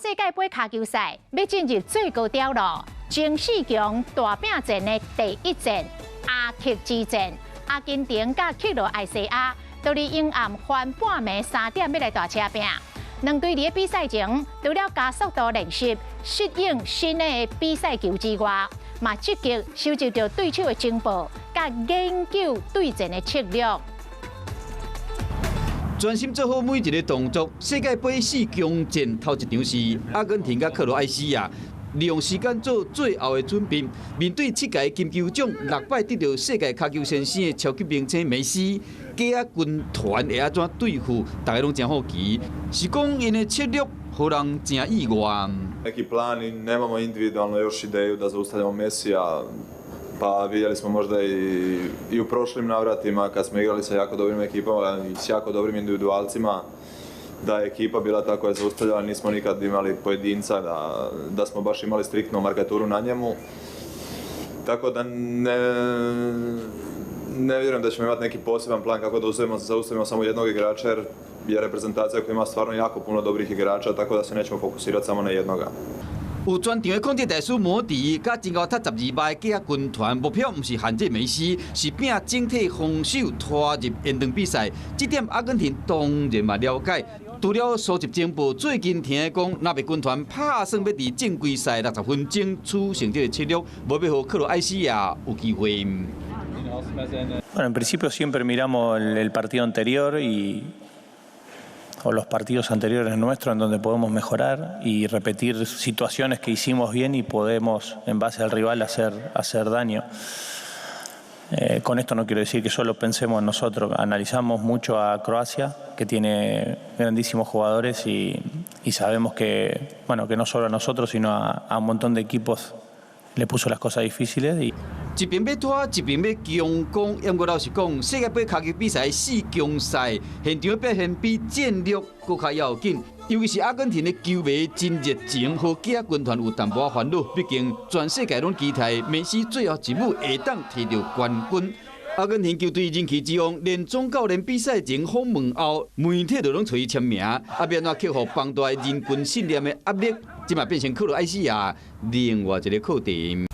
世界盃跤球賽欲進入最高潮囉，前四強大拼戰的第一戰阿克之戰，阿根廷佮克羅埃西亞，都佇英暗番半暝3點欲來大車拼。兩隊佇比賽前，除了加速度練習，適應新的比賽球之外，嘛積極收集著對手的情報，佮研究對戰的策略。專心做好每一个動作。世界盃四強戰頭一場是阿根廷佮克羅埃西亞，利用時間做最後的準備。面對七屆金球獎、六擺得著世界跤球先生的超級明星梅西，假仔軍團會按怎對付？大家攏誠好奇。是講𪜶的策略，予人誠意外。 Neki plan i nemamo individualno još ideju da zaustavljamo Mesija, pa vidjeli smo možda i u prošlim navratima kad smo igrali sa jako dobrim ekipama i s jako dobrim individualcima, da je ekipa bila ta koja je zaustavljala, nismo nikad imali pojedinca da smo baš imali striktnu markaturu na njemu. Tako da ne vjerujem da ćemo imati neki poseban plan kako da zaustavimo samo jednog igrača, jer je reprezentacija koja ima stvarno jako puno dobrih igrača, tako da se nećemo fokusirati samo na jednoga. 有專長的控制大師摩迪，佮真𠢕踢12碼的假仔軍團目標毋是限制梅西，是拼整體防守拖入延長比賽。這點阿根廷當然嘛了解。除了收集情報，最近聽講，那邊軍團拍算欲佇正規賽60分鐘取勝這个策略，無欲予克羅埃西亞有機會。 Bueno, en principio siempre miramos el partido anterior o los partidos anteriores nuestros en donde podemos mejorar y repetir situaciones que hicimos bien y podemos, en base al rival, hacer daño. Con esto no quiero decir que solo pensemos en nosotros, analizamos mucho a Croacia, que tiene grandísimos jugadores y sabemos que, bueno, que no solo a nosotros, sino a un montón de equipos le puso las cosas difíciles. Y 一邊欲拖，一邊欲強攻。毋過老實講，世界盃跤球比賽四強賽現場表現比戰略閣較要緊。尤其是阿根廷的球迷真熱情，予假仔軍團有淡薄仔煩惱。畢竟全世界攏期待梅西最後一舞會當提著冠軍。阿根廷球隊人氣之旺，連總教練比賽前訪問後，媒體就攏揣伊簽名。啊，欲按怎克服龐大的人群信念的壓力，這嘛變成克羅埃西亞另外一个課題。